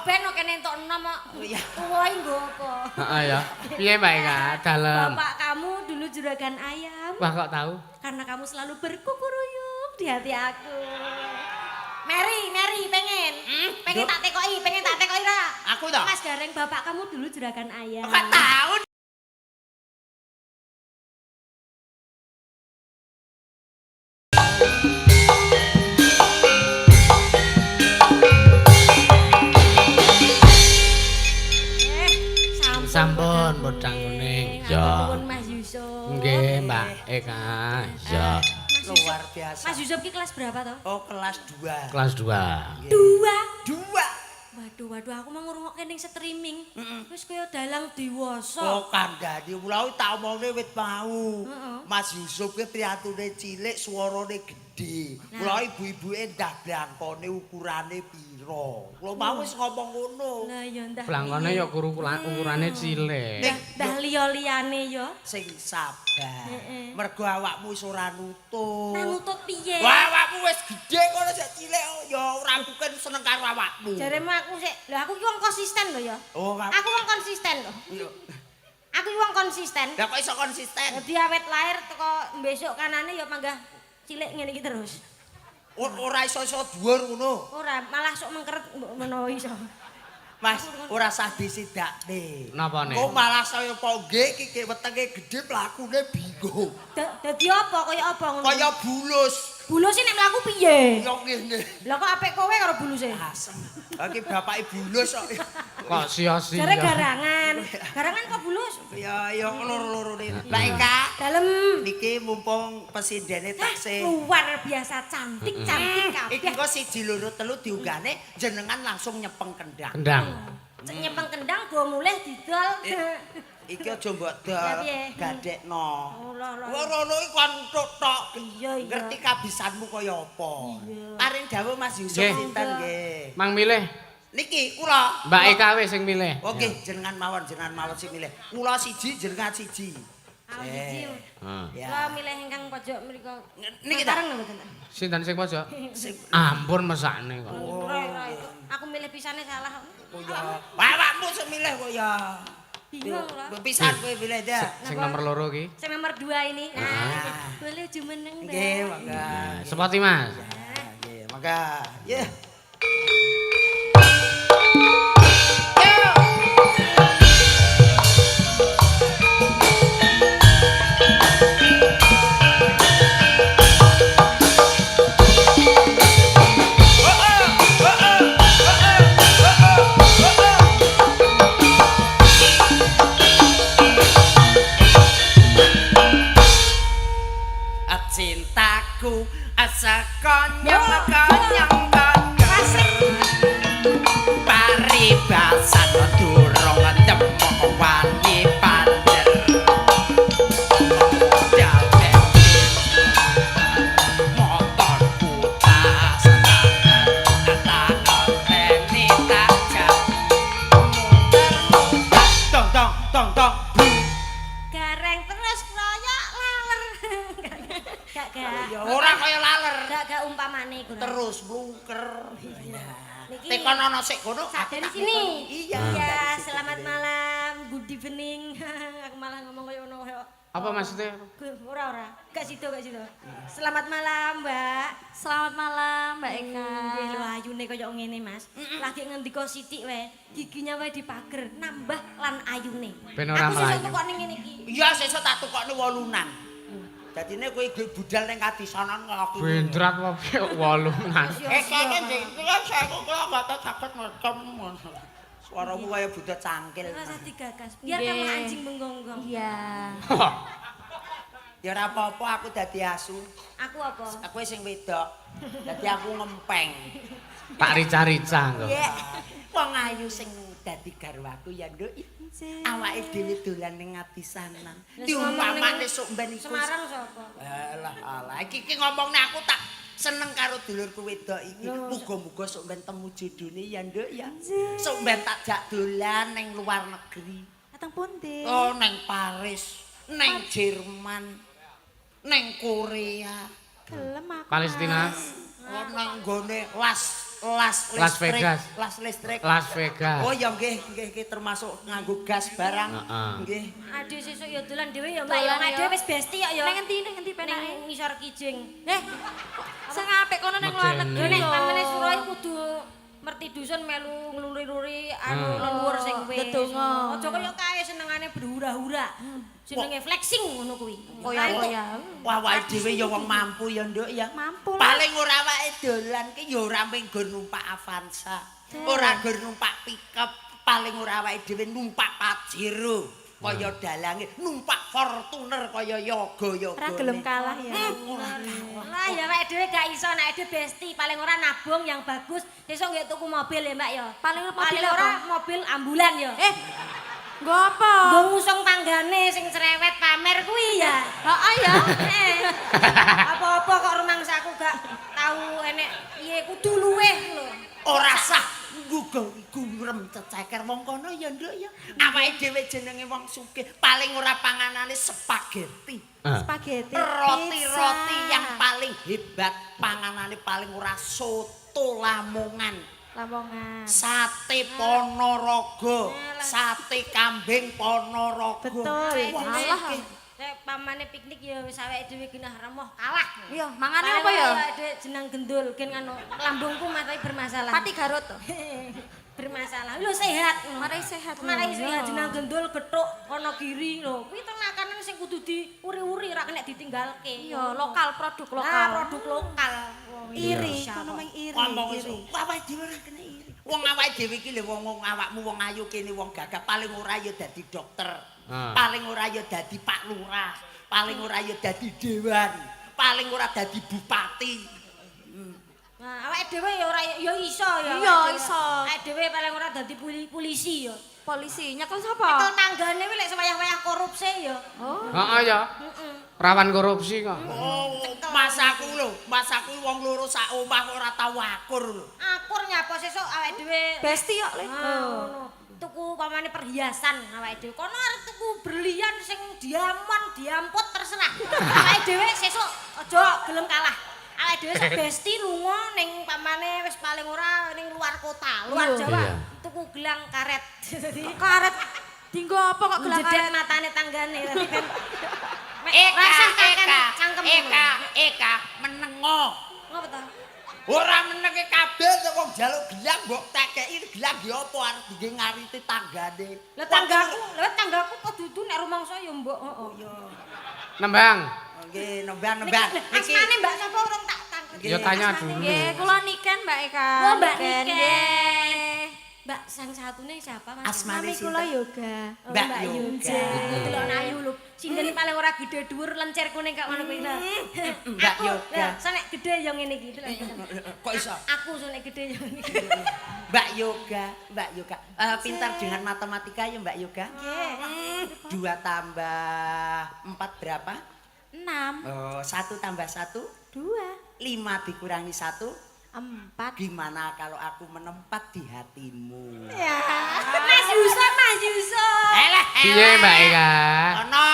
ben kene entuk enom kok. Iya. Tuwa iki nggo apa? Heeh ya. Piye Mbak Eka? Dalem. Bapak kamu dulu juragan ayam. Wah kok tahu? Karena kamu selalu berkukuruyuk di hati aku. Mary, Mary pengen. Pengen tak tekoki, pengen tak tekoki ra. Aku ta? Mas Gareng, bapak kamu dulu juragan ayam. Kok tahu? Sampun podang kuning. Ya. Sampun Mas Yusuf. Nggih, Mbak Eka. Ya. Luar biasa. Mas Yusuf ki kelas berapa toh? Oh, kelas 2. Kelas 2. 2. 2. Waduh, waduh, aku mau ngrungokke ning streaming. Wis kaya dalang dewasa. Oh, kandhani kula tak omongne wit mau. Heeh. Mas Yusuf ki priyatune cilik, suarane gedhe. Kula ibu-ibuke ndah blangkone ukurane pira. Kula mau wis ngomong ngono. Lah ya ndah. Blangkone ya ukurane cilik. Ning Ndah liya-liyane ya. sing sabar. Heeh. Mergo awakmu wis ora nutut. Nah nutut piye? Wah, awakmu wis gedhe ngono sik cilik ya ora mungkin seneng karo awakmu. Jaremu aku sik, lho aku ki wong konsisten lho ya. Oh, Aku wong konsisten lho. Iya. Aku ki wong konsisten. Lah kok iso konsisten? Dadi awet lahir teko besok kanane ya panggah cilik ngene iki terus. Ora iso-iso dhuwur ngono. Ora, malah sok mengkeret mbok menawa iso. Mas, ora sah disidakne. Napa ne? Kok malah saya pongge iki wetenge gedhe mlakune bingung. Dadi apa kaya apa ngono? Kaya bulus. Buluse nek mlaku piye? Ya ngene. Lah kok apik kowe karo buluse? Asem. Iki bapake bulus kok. Kok sia-sia. Jare garangan. Garangan kok bulus? Ya ya loro-lorone. Mbak Eka, Dalem. niki mumpung pesindene taksih. Luar biasa cantik-cantik Iki kabeh. kok 1 2 3 diunggahne jenengan langsung nyepeng kendang. Kendang. Cek nyepeng kendang go mulih didol. Iki aja mbok Ya, dol, piye? gadekno. Oh, lah, lah. Wah, rono iku kan tok tok. Iya, iya. Ngerti kabisanmu kaya apa. Paring dawuh Mas Yusuf Nggih. sinten nggih. Mang milih. Niki kula. Mbak Eka wis sing milih. Oke, jenengan mawon sing milih. Kula siji jenengan siji. Aku siji. Heeh. Ya. Kula milih ingkang pojok mriko. Niki ta? Bareng lho mboten. Sinten sing pojok? Sing Ampun mesakne kok. Ora, ora, itu. Aku milih pisane salah. Oh ya. Awakmu sing milih kok ya. Bingung lah. Pisan kowe milih dah. Sing nomor 2 iki. Sing nomor 2 ini. Nah, boleh jumeneng, Mbak. Nggih, mangga. Sepati Mas. Nggih, mangga. Ya. Cintaku sekonyong-konyong paribasan durung temok wani pander modal bensin motor putas tak enteni tak jam muter-muter tong tong tong tong Gareng terus kroyok laler. Gak gak. Ya ora kaya laler. Gak gak umpamane iku. Terus mlungker. Niki Tekon ana sik kono. dari sini. Iya. Iya, selamat malam, good evening. Aku malah ngomong koyo ngono koyo. Apa maksudnya? Ora ora. Gak sido, gak sido. Selamat malam, Mbak. Selamat malam Mbak Eka. Nggih lho ayune koyo ngene, Mas. Lagi ngendika sithik wae, giginya wae dipager, nambah lan ayune. Ben ora Aku sesuk mlayu. tukokne ngene iki. Iya, sesuk tak tukokne wolunan. Dadine kowe ge budal ning kadisanan kok aku. Bendrat apa piye wolunan. Eh kene ndek kula saku kula mboten saged ngecem. Suaramu kaya buta cangkil. Rasa digagas. Biar kamu anjing menggonggong. Iya. Ya ora apa-apa aku dadi asu. Aku apa? Aku sing wedok. Dadi aku ngempeng. Tak rica-rica kok. Iya. Wong ayu sing dadi garwaku ya, Nduk. Awake dhewe dolan ning Ngadisanan. Diumpamane sok mben iku. Semarang sapa? Alah, alah. Iki iki ngomongne aku tak seneng karo dulurku wedok iki. Muga-muga sok mben temu jodone ya, Nduk ya. Sok mben tak jak dolan ning luar negeri. Ateng pundi? Oh, neng Paris, neng Jerman, neng Korea, Gelem aku. Palestina. oh, neng gone Las las Las listrik, Vegas. Las listrik. Las Vegas. Oh ya nggih, nggih nggih termasuk nganggo gas barang. Heeh. Nggih. Ade sesuk ya dolan dhewe ya Mbak ya. Dolan ya. Ade wis besti kok ya. Neng endi penake? Neng ngisor kijing. Eh, sing apik kono neng luar Medeni. negeri Nek lho. pamane Suroy kudu merti dusun melu ngluri-luri anu leluhur sing wis. Ndedonga. Aja kaya kae senengane berhura-hura. Jenenge flexing ngono kuwi. Koya-koya. Wah, awake dhewe ya wong mampu ya, Nduk ya. Mampu lah. Paling ora awake dolan ki ya ora mung nggon numpak Avanza, ora nggon numpak pickup, paling ora awake dhewe numpak Pajero kaya dalange, numpak Fortuner kaya yoga-yoga. Ora gelem kalah ya. Ora kalah. Lah ya awake dhewe gak iso nek dhewe besti paling ora nabung yang bagus. Sesuk nggih tuku mobil ya Mbak ya. Paling ora mobil Paling apa? ora mobil ambulan ya. Eh, nggo apa? Nggo ngusung tanggane sing cerewet pamer kuwi ya. Heeh ya. Eh, Apa-apa kok rumangsaku gak tau enek piye kudu luweh lho. Ora sah nggugo gurem ceceker wong kono ya, Nduk ya. Awake dhewe jenenge wong sugih, paling ora panganane spaghetti. Ah. Spaghetti. Roti-roti pizza. yang paling hebat panganane paling ora soto Lamongan, Lamongan. sate Ponorogo, sate kambing Ponorogo. Betul. Wong Alah. sugih. Nek pamane piknik ya wis awake dhewe genah remoh kalah. Iya, mangane apa ya? Awake dhewe jenang gendul gen anu lambungku marai bermasalah. Pati Garut to. Bermasalah. Lho sehat. Marai sehat lho. Marai sehat Iya. jenang gendul gethuk kono giri lho. Kuwi to makanan sing kudu diuri-uri ora kena ditinggalke. Iya, lokal, produk lokal. Lah produk lokal. Wong Iri, Indonesia kono kok. meng iri. Ngomong iri. awake dhewe ora kena iri. Wong awake dhewe iki lho wong awakmu wong ayu kene wong gagah paling ora ya dadi dokter. Ah. Paling ora ya dadi Pak Lurah, paling ora ya dadi dewan, paling ora dadi bupati. Nah, awake dhewe ya ora ya iso ya. Iya, awake dhewe. iso. Awake dhewe paling ora dadi polisi ya. Polisi nyekel Nyekel sapa? tanggane kuwi lek sewayah-wayah korupsi ya. Oh. Heeh ya. Rawan korupsi kok. Oh, masaku lho, masaku wong loro sak omah kok ora tau akur lho. Akur nyapa sesuk awake dhewe. Besti kok, Le. Ah, ngono. Tuku pamane perhiasan awake dhewe. Kono arep tuku berlian sing diamond, diamput terserah. Awake dhewe sesuk aja gelem kalah. Awake dhewe sak besti lunga ning pamane wis paling ora ning luar kota, luar Jawa. Iya. Tuku gelang karet. Dadi Karet. Dinggo apa kok gelang jedet karet? matane tanggane tadi kan. Eka, Rasah kakan Eka, cangkem. Eka, Eka, menengo. Ngopo to? Ora menenge kabeh to wong njaluk gelang mbok tekeki gelang ge apa arep dienggo ngariti tanggane. Lah tanggaku kok dudu nek rumangsa ya mbok heeh. Nembang. Nggih, nembang-nembang. Niki asmane Mbak sapa urung tak tanglet. Ya tanya dulu. Nggih, kula Niken Mbak Eka. Oh, Mbak Niken. Nggih. Mbak sang satune siapa Mas? Asmane Nami kula sinten? Yoga. Oh, Mbak Mbak Yoga. Yoga. Delok ayu lho. Sinden paling ora gede dhuwur lencer kuning kok ngono kuwi lho. Mbak Aku, Yoga. lho, nek gede ya ngene iki lho. Kok iso? Aku nek gede ya ngene iki. Mbak Yoga, Mbak Yoga. Pintar dengan matematika ya Mbak Yoga? Nggih. 2 tambah 4 berapa? 6, Oh, 1 tambah 1, 2, 5 dikurangi 1. 4. Gimana kalau aku menempat di hatimu? Ya. Mas Yusuf, Mas Yusuf. Eleh, Piye Mbak Eka? Ono.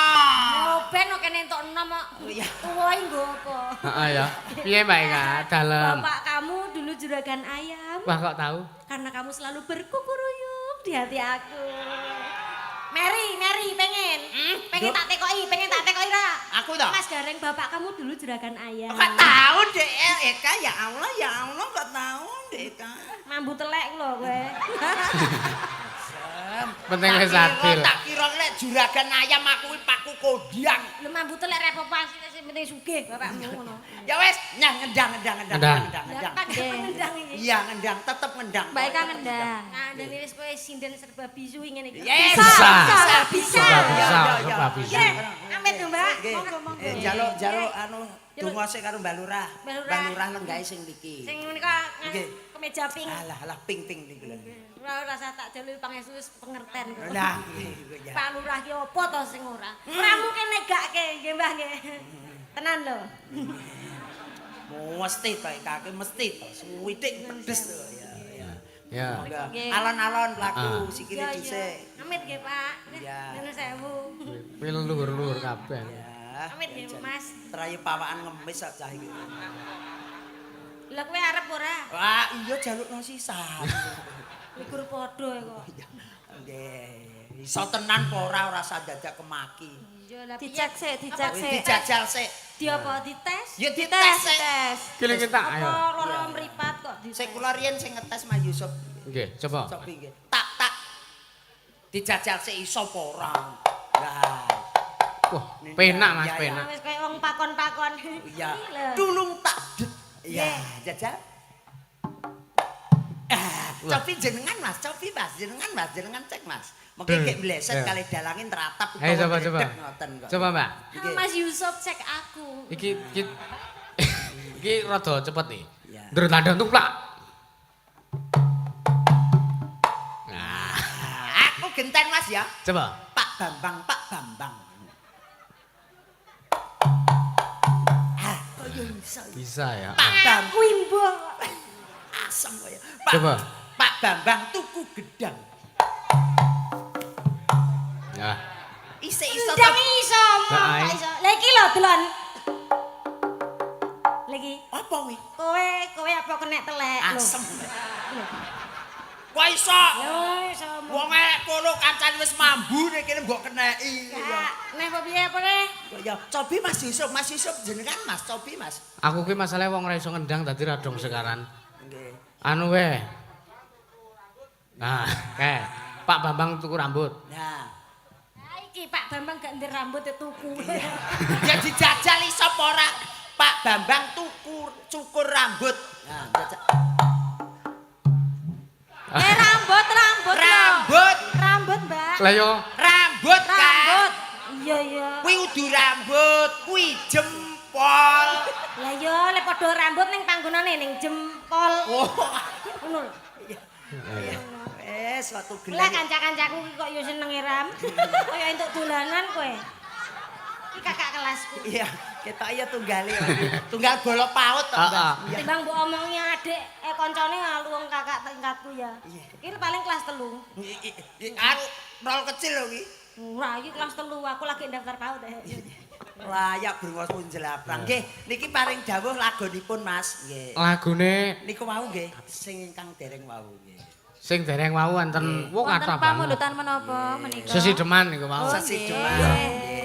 Oh, ben kok kene entuk enom kok. Iya. Tuwa iki nggo apa? Heeh ya. Piye Mbak Eka? Dalem. Bapak kamu dulu juragan ayam. Wah kok tahu? Karena kamu selalu berkukuruyuk di hati aku. Mary, Mary pengen. Pengen tak tekoki, pengen tak tekoki ra. Aku toh? Mas Gareng bapak kamu dulu juragan ayam. Kok tahu dek Eka ya Allah ya Allah kok tahu dek Eka. Mambu telek lho kowe. Penting wis adil. Tak kira lek juragan ayam aku kuwi paku kodiang. Lho mambu telek ra apa-apa sing penting sugih bapakmu ngono. Ya wes, nyah ngendang ngendang ngendang Ngendang. ngendang Lah ngendang. pak ngendang iki. Iya ngendang, tetep ngendang. Mbak Eka ngendang. Nah, dene wis kowe sinden serba bisu ngene iki. Yes. Bisa. Bisa. Serba Ya, bisa, ya, ya. serba bisa. Nggih, amit lho, Mbak. Nggih. Monggo, monggo. Jaluk jaluk anu Jaluk. donga sik karo Mbak Lurah. Mbak Lurah. Mbak Lurah lenggahe sing niki. Sing menika Nggih. kemeja pink. Alah alah ping-ping niku lho. Ora rasa tak jaluki pangestu wis pengerten kok. Lah nggih iku ya. Pak Lurah ki apa to sing ora? Ora mungkin negake nggih Mbah nggih. Tenan lho. Mesti to Eka ki mesti to. Suwitik pedes to ya. Ya. Ya. Monggo. Nggih. Alon-alon mlaku Ah. sikile Iya, iya. dhisik. Amit nggih Pak. Iya. Nuwun sewu. Kuwi luhur-luhur kabeh. Ya. Amit nggih Mas. Terayu pawakan ngemis kok cah iki. Lah kowe arep ora? Wah, iya jalukno sisan. Likur padha kok. Iya. Nggih. Iso tenan apa ora ora usah dadak kemaki. Iya lah piye? Dicek sik, dicek Kuwi sik. dijajal sik. Di apa dites? Ya dites Tes, sik. tes. Kilingin tak Apa ayo. lara mripat kok dites? Sik kula riyen sing ngetes Mas Yusuf. Nggih, coba. Coba nggih. Tak tak dijajal sik iso apa ora. Lah, Wah, penak Mas, Iya, iya. penak. Wis kaya wong pakon-pakon. iya. Lho. Tulung tak det. Iya, jajal. Ah, cobi jenengan Mas, cobi Mas, jenengan Mas, jenengan cek Mas. Mungkin gek mleset Iya. kali dalangin teratap Ayo coba utawa coba. dredeg ngoten kok. Coba, Mbak. Nggih. Mas Yusuf cek aku. Iki iki iki rada cepet nih. Iya. Ndrut landang tuplak. Nah, Ah, aku genten Mas ya. coba. Pak Bambang, Pak Bambang. Ah, kok yo iso. Bisa ya. Pak Bambang Aku imbo. asem kaya. Pak Coba. Pak Bambang tuku gedang. Ya. Isih iso Ndang to. iso, Lah, mong ae. iso. Lah iki lho delon. Lagi Apa kuwi? kowe kowe apa kena telek lho. Asem. Kok iso? Lho iso. mong. Wong elek kono kancane wis mambu nek kene mbok keneki. Gak, neh apa piye apa neh? Ya, cobi Mas Yusuf, Mas Yusuf jenengan Mas, cobi Mas. Aku ki masalah wong ora iso ngendang dadi ra dong sekaran. Nggih. Anu we. Nah, kae. Pak Bambang tuku rambut. Nah, Nah iki Pak Bambang gak ndir rambut ya tuku. ya dijajal iso apa ora? Pak Bambang tuku cukur rambut. Nah, jajal. Eh rambut, rambut. lho. Rambut, Rambut, Mbak. Lah yo rambut kan. Rambut. Iya iya. Kuwi udu rambut, kuwi jempol. Lah iya lek padha rambut ning panggonane ning jempol. Oh. Ngono lho. Eh, suatu Lah gelar. kanca-kancaku ki kok yo senenge ram. Kaya entuk dolanan kowe. Iki kakak kelasku. Iya, ketok ya tunggale. Tunggal bolok paut to, Mbak. Heeh. Iya. Timbang mbok omongi adik koncone luwung kakak tingkatku ya. Iya. Iki paling kelas 3. Aku nol kecil lho iki. Ora, iki kelas 3, aku lagi daftar PAUD. Layak brengos pun jelaprang. Nggih, niki paring dawuh lagonipun Mas. Nggih. lagune Niku wau nggih, sing ingkang dereng wau nggih. sing dereng wau wonten wo Wonten kathah banget. pamundutan menapa menika? Sesideman niku wau. Oh, Sesideman. nggih. Nggih,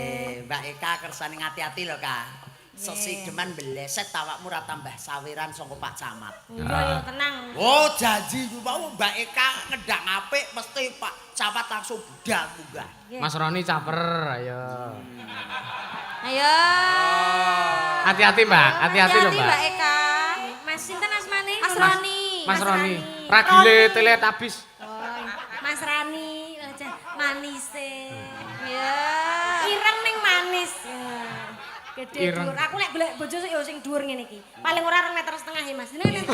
Mbak Eka kersane ngati-ati lho, Kak. Sesideman mbleset awakmu ora tambah sawiran saka Pak Camat. Iya ya tenang. Oh, janji ku mau Mbak Eka ngendang apik mesti Pak Camat langsung budal munggah. Nggih. Mas Roni caper, ayo. Ayo. Hati-hati, Mbak. Hati-hati lho, Mbak Mbak. Eka. Mas sinten asmane? Mas Roni. Mas Roni. Rani. Ragile Teletubbies. Oh, Mas Rani aja manise. Iya. Ireng ning manis. Ya. Gede Ireng. dhuwur. Aku lek golek bojo sik yo sing dhuwur ngene iki. Paling ora 2,5 meter ya, Mas. Nek nek,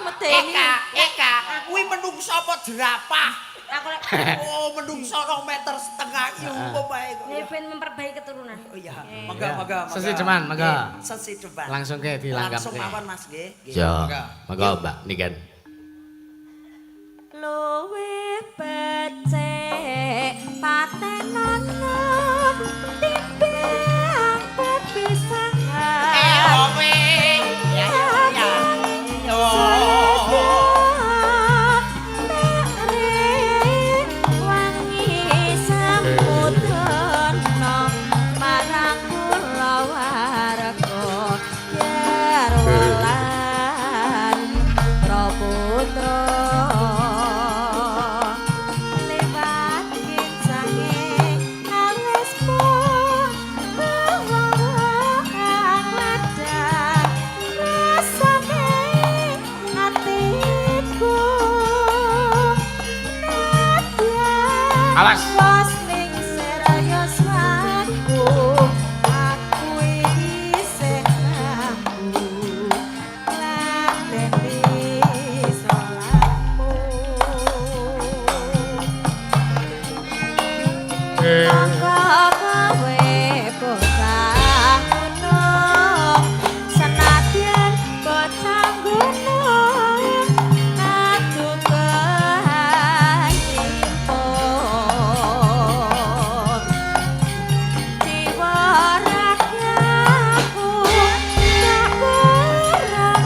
Medeni. Eka, Eka, kuwi menungso apa jerapah? aku lek Oh, menungso 2,5 meter iki umum ae kok. nek ben memperbaiki keturunan. Oh iya, monggo monggo monggo. Sesideman, monggo. Nggih, Sesideman. Langsung ke dilanggam Langsung ke. mawon Mas nggih. Nggih. Yo. Monggo, Mbak Niken. Luwih becik patenono timbang pepisahan. Eh, owe. Ya ya ya. Oh. Wangi samudana marang kula warga garwa lan putra lewat kincange alismu kang ladang rasane atiku nadyan Awas. was ning seraya swaku aku isih mampu ngladeni salatmu. Monggo kowe bocah gunung, senadyan bocah gunung, adu kehimpun. Jiwa ragaku tak kurang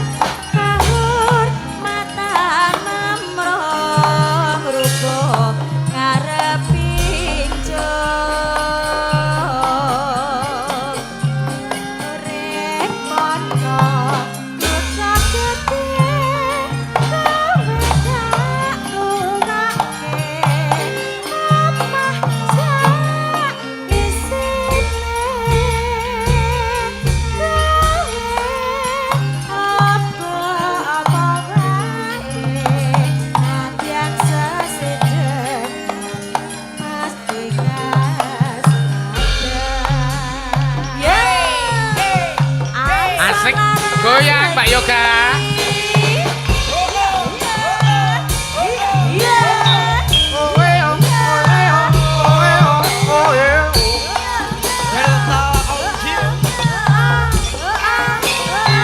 Goyang Mbak Yoga. Iya. Oe oe oe oe. Delta Audio.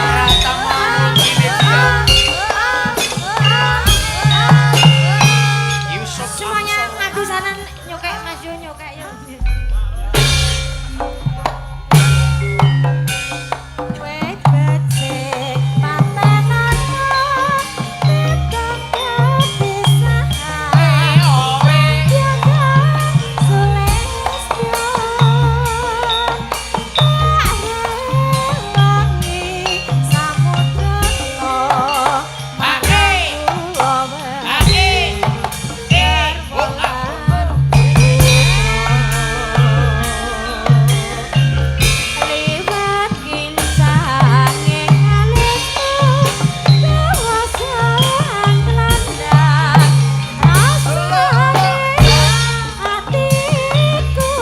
Pratama Multimedia. Yusuf Semuanya Ansor. maju sana nyokek Mas Yo nyokek yo. Wit becik patenana tetep kepisahan. Yoga Sulistyo tak rewangi samudra Ake. Ake. E. O A. Liwat kincange alismu kawasan klandang rasane atiku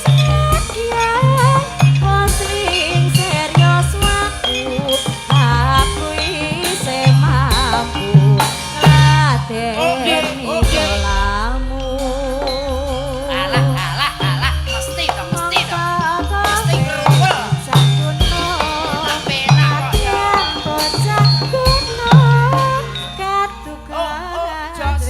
sekian sing serius waku aku isih mampu ngladeni kelamu. Alah alah alah mesti to, mesti to. Mesti ngruwel. Penak kok ya. Oh, oh, jos.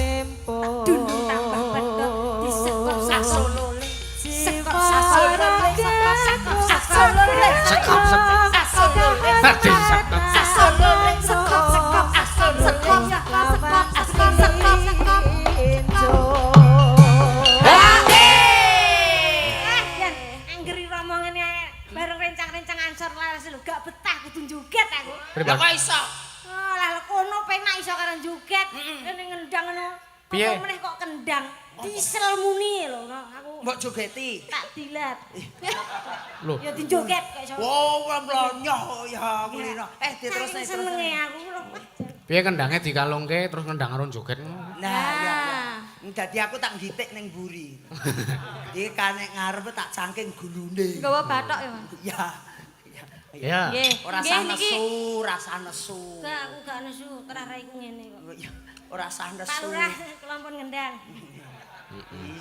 Dundung tambah pedhot disekop Sasolole. Sekop sasolole sekop sasolole Sekop sekop. Sasolole. Tadi sekop. Sasolole. Sekop sekop asolole. Sekop sekop sekop sekop sekop. Eh, Yan, anggeri romongane bareng rencang-rencang Ansor Laras lho gak betah kudu joget aku. Lah kok iso? Oh, lah kono penak iso karo joget. Kene ngendang ngono. Piye? Apa meneh kok kendang? Diesel muni lho aku Mbok jogeti. tak dilat. Lho. Ya dijoget kok iso. Wow, mlonyoh ya kulino. Eh, diterusne Saking senenge aku lho. Wah, Piye kendange dikalungke terus ngendang karo joget ngono. Nah, ya. Dadi aku tak nggitik ning mburi. Iki kanek ngarep tak cangking gulune. Nggawa bathok ya, Mas. Ya. Ya. Ya. Nggih. Ora Nggih, sah niki. nesu, ora sah nesu. Gak aku gak nesu, terah raiku ngene kok. Ya, ora sah Pak nesu. Lurah kula pun ngendang.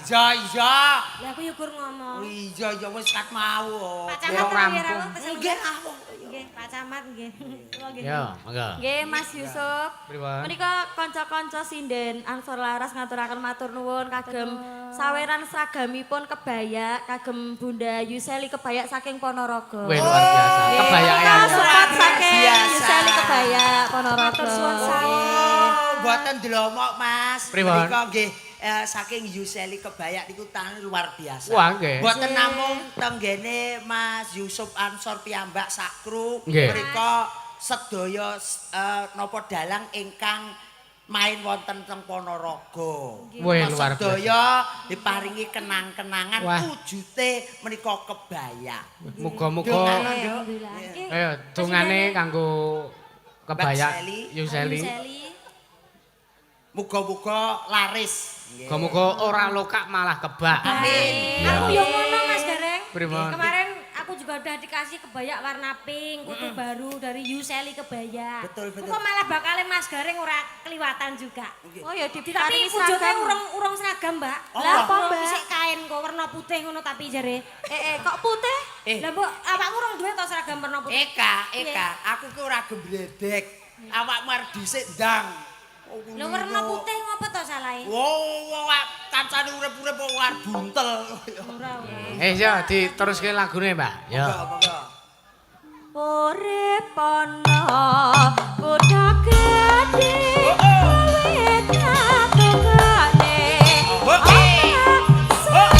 Iya, iya. Lah aku yo gur ngomong. Iya, iya wis kat mau. Pak Camat Durung piye rampung. rawuh? Nggih rawuh. Nggih, Pak Camat nggih. Kula nggih. Ya, monggo. Nggih, Mas Yusuf. Pripun? Menika kanca-kanca sinden Ansor Laras ngaturaken matur nuwun kagem saweran seragamipun kebaya kagem Bunda Yuseli kebaya saking Ponorogo. Wih, luar biasa. Nggih, Kebayake menika anyar. support saking Biasa. Yuseli kebaya Ponorogo. Matur suwun sanget. Oh, mboten delomok, Mas. Pripun? Menika nggih saking Yuseli kebaya niku tan luar biasa. Wah, nggih. Mboten namung tenggene Mas Yusuf Ansor piyambak sakru Nggih. menika sedaya napa dalang ingkang main wonten teng Ponorogo. Wih, luar biasa. Sedaya diparingi kenang-kenangan Wah. wujute menika kebaya. Muga-muga Alhamdulillah. Nggih. ayo dongane kanggo kebaya Mbak Seli. Yuseli. Yuseli. Muga-muga laris. Nggih. Muga-muga ora lokak malah kebak. Amin. Aku yo ngono Mas Gareng. Pripun? Kemarin aku juga udah dikasih kebaya warna pink, kutu baru dari Yuseli kebaya. Betul, betul. Kok malah bakale Mas Gareng ora keliwatan juga. Oh ya Tapi diparingi wujudnya seragam. urung-urung seragam, Mbak. Oh, Lah apa, Mbak? Isik kain kok warna putih ngono tapi jare. Kok putih? Eh. Lah mbok awakmu urung duwe to seragam warna putih? Eka, Eka, aku ki ora gembledek. Awakmu arep dhisik ndang. Lho warna putih ngopo to salahe? Wow, wow, kancane urip-urip kok arep buntel. Ora ora. Eh yo diteruske lagune, Mbak. Yo. Monggo, monggo. Urip ana kutha gedhe kowe tatukane Oke. sak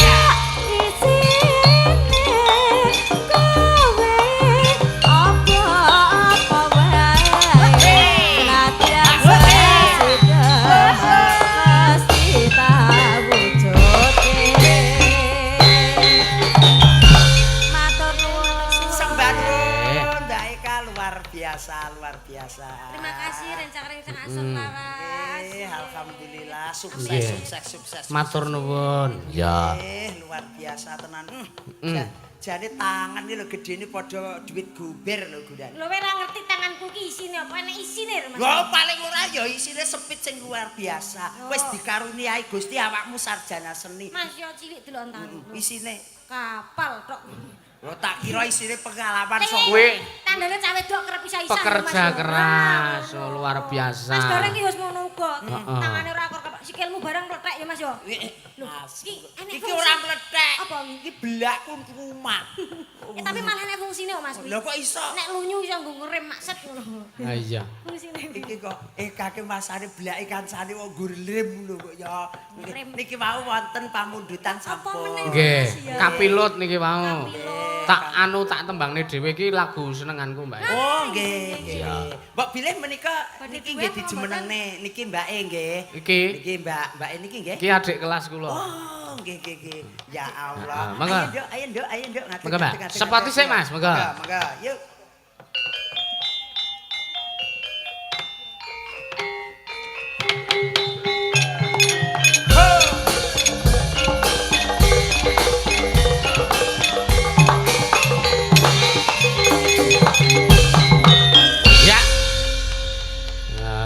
isine kowe apa-apa wae senadyan sudah mesti tawujudke. Matur nuwun. Sembah nuwun Mbak Eka, luar biasa, luar biasa. Terima kasih rencang-rencang Ansor Laras. Sukses, sukses, sukses. Matur nuwun. Ya. Luar biasa tenan. Jane tangan iki lho gedene padha duit gober lho Gundan. Lho ora ngerti tanganku ki isine apa enek isine lho Mas. Lho paling ora ya isine sepit sing luar biasa. Wis dikaruniai Gusti awakmu sarjana seni. Mas yo cilik delok tanganku. Isine kapal tok. Lho tak kira isine pengalaman sok kuwi. Tandane cah wedok kerep isa-isa. Pekerja keras, luar biasa. Mas Gareng ki wis ngono uga. Tangane ora kok sikilmu bareng mlethek ya Mas yo. Lho, iki ora mlethek. Apa iki belakku kumat. Tapi malah nek fungsine kok Mas. Lho kok iso? Nek lunyu iso nggo ngerem makset ngono. Ha iya. Fungsine iki kok kake masane belake kancane wong nggo lho kok ya. Niki wau wonten pamundutan sampun. Nggih, kapilut niki wau. Tak anu tak tembangne dhewe iki lagu senenganku, Mbak. Oh, nggih, nggih. Mbok bilih menika niki nggih dijumenengne niki mbake nggih. Iki. Niki mbak, mbake niki nggih. Iki adik kelas kula. Oh, nggih nggih nggih. Ya Allah. Monggo. Ayo nduk, ayo nduk, ayo nduk ngadeg. Monggo, Mbak. Sepati sik, Mas, monggo. Monggo, yuk.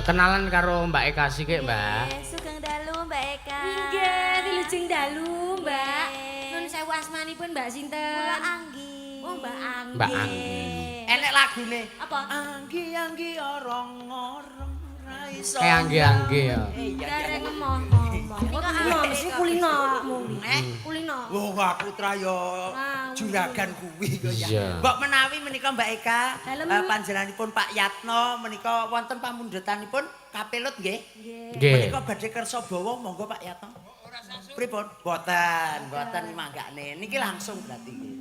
Kenalan karo Mbak Eka sik, Mbak. Sugeng dalu Mbak Eka. Nggih, wilujeng dalu, Mbak. Nun sewu asmanipun Mbak sinten? Kula Anggi. Oh, Mbak Anggi. Mbak Anggi. Enek lagune. Apa? Anggi Anggi orong-orong ra iso. Kayak Anggi-anggi ya. Gareng emoh-emoh. Kok mesti kulino awakmu. Kulino. Wong aku tra yo juragan kuwi kok ya. Mbok Mbok menawi menika Mbak Eka, panjenenganipun Pak Yatno menika wonten pamundutanipun kapelut nggih. Nggih. Menika badhe kersa bawa monggo Pak Yatno. Pripun? Mboten, mboten manggane. Niki langsung berarti nggih.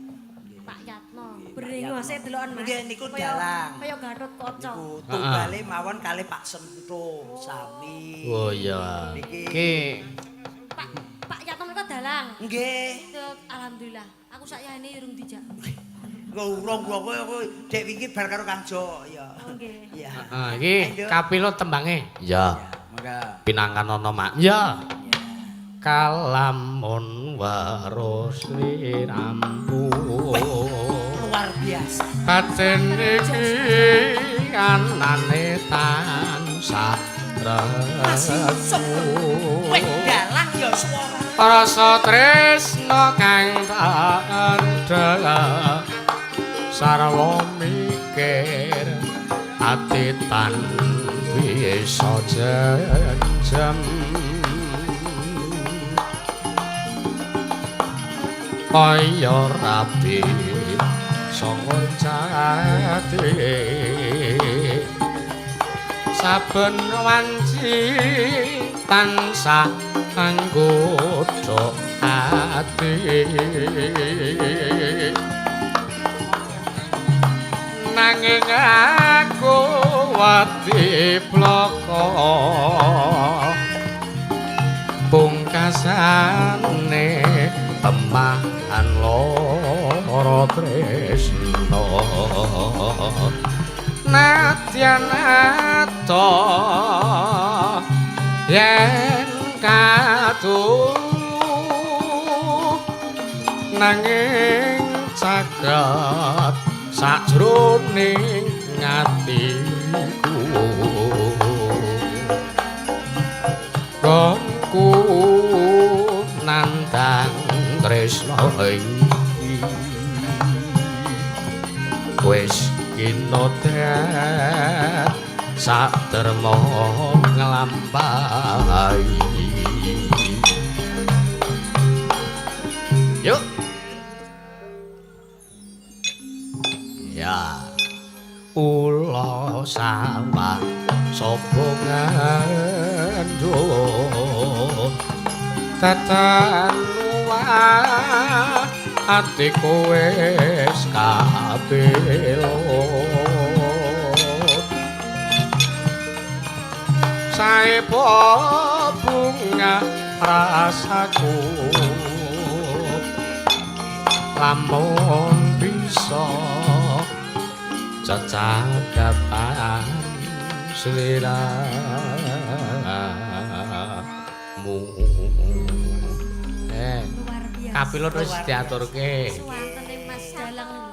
Pak Yatno, brengose deloken Mas. Nggih niku dalang. Kaya Gatot Kaca. Niku tunggale mawon kalih Pak Sento sami. Oh iya. Niki Pak Yatno menika dalang. Nggih. Alhamdulillah. Aku sakyane urung dijak. Kok urung kowe dek wingi bar karo Kang Jo ya. Oh nggih. Iya. Heeh, iki kapilut tembange. Iya. Monggo. Pinangkanono mak. Iya. Kalamun weruh sliramu. Luar biasa. Batin iki anane tansah Masih weh dalang ya swara. Rasa tresna kang tak endhek sarwa mikir ati tan bisa jenjem. Kaya rabi sanga jati saben wanci tansah anggodha ati nanging aku wedi bloko pungkasane temahan lara tresna nadyan ato yen kadu nanging caket sajroning atiku gongku nandang tresna iki wis kinotet saderma nglampahi. Yuk. Ya. Ula sawah sapa ngandhut tatan atiku wis kapilut saepo bunga rasaku lamun bisa cecakapan slira. Mu. Eh, Luar biasa. kapilot wis Luar biasa. diaturke. Suwantene Mas Dalang lho.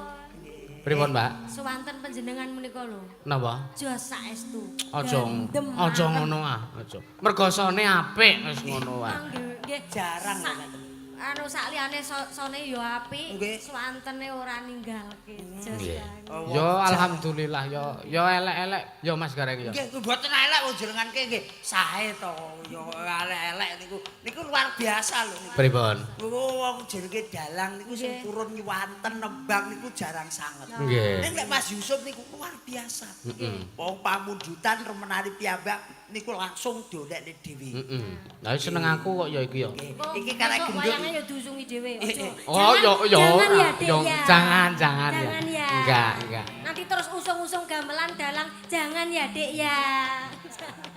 Pripun, Mbak? Suwanten panjenengan menika lho. Napa? Jos saestu. Aja Gandem aja banget. ngono ah, aja. Mergosone apik wis ngono wae. Nggih, nggih. Jarang lho. Anu sak liyane sone ya apik, Nggih. suwantene ora ninggalke. Jos Nggih. banget. Oh, Yo alhamdulillah yo yo elek-elek yo Mas Gareng yo. Nggih, mboten elek wong jenengan ki nggih sae to. Yo elek-elek niku. Niku luar biasa lho niku. Pripun? Wong jenenge dalang niku sing Nggih. purun nyuwanten nembang niku jarang sanget. Nggih. Ning nek Mas Yusuf niku luar biasa. Heeh. Wong pamundutan remenane piyambak niku langsung diolekne dhewe. Heeh. Lah seneng aku kok ya iki ya. Nggih. Oh, Iki karek besok gendut. Wayange ya diusungi dhewe, aja. Oh, yo yo Jangan ora. ya, Dek, Yo, ya. jangan, jangan ya. Jangan ya. Enggak, enggak. Nanti terus usung-usung gamelan dalang, jangan ya, Dek ya.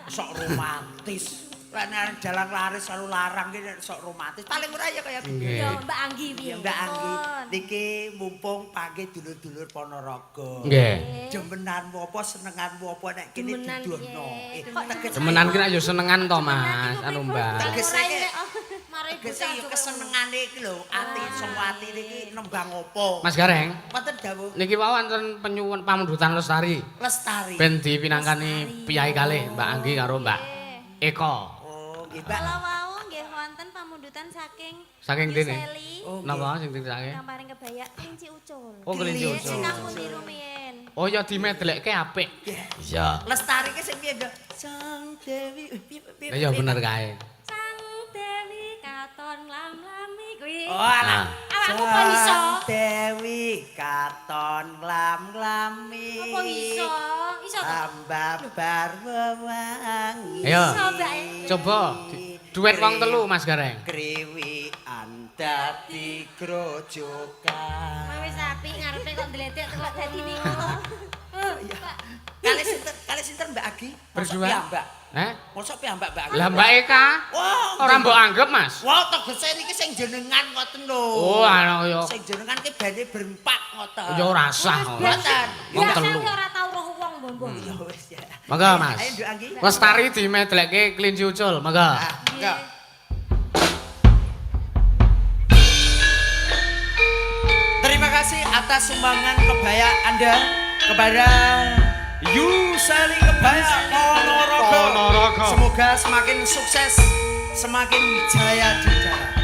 Sok romantis. Lek nek dalang laris karo larang ki nek sok romantis. Paling ora ya kaya gitu. Nggih. Yo, Mbak Anggi piye? Ya Mbak Anggi, niki mumpung panggih dulur-dulur Ponorogo. Nggih. Demenanmu apa senenganmu apa nek kene Demenan didono. piye? Eh, teges Demenan ki nek yo senengan to Mas, anu Mbak. Tegese Ora ki mari tegese bocah ya aja kesenengane iki lho, ati saka atine iki nembang apa. Mas Gareng, Wonten dawuh niki wau wonten penyuwun pamundutan lestari. Lestari. Ben dipinangkani piyai kalih Mbak Anggi karo Mbak Eko. Oh, nggih, Mbak. Kala wau nggih wonten pamundutan saking Saking dene. Yuseli Oh, nggih. Napa sing dirisake? ingkang paring kebaya kelinci ucul. Oh, kelinci Kelinci. ucul. Ingkang pundi rumiyin? Oh ya dimedlekke apik. Iya. Lestari ki sing piye, Mbak? Sang Dewi. Eh, piye, piye, Lah ya piye? bener kae. Sang Dewi katon lam-lami kuwi. Oh, alah. Awakmu apa iso? Sang Dewi katon lam-lami. Apa iso? Iso to? Ambabar wewangi. Ayo. Iso, Mbak. Coba duet wong telu Mas Gareng. Kriwikan dadi grojokan. Mau wis apik ngarepe kok ndledek kok dadi niku to. Kali sinten Mbak Agi? Mosok Berdua. piyambak. Eh? Mosok piyambak Mbak Agi. Lah Mbak Eka Wah, ora mbok anggap Mas. Wah, tegese niki sing jenengan ngoten lho. Oh, ana ya. Sing jenengan ki bene berempat ngoten. Ya ora sah. Mboten. Wong Biasa telu. ki ora tau roh wong mbok. Ya wis ya. Monggo Mas. Ayo Nduk Anggi. Lestari dimedlekke kelinci ucul, monggo. Ah, monggo. Terima kasih atas sumbangan kebaya Anda kepada Yuseli Kebaya Ponorogo. Ponorogo. Semoga semakin sukses, semakin jaya di dalam.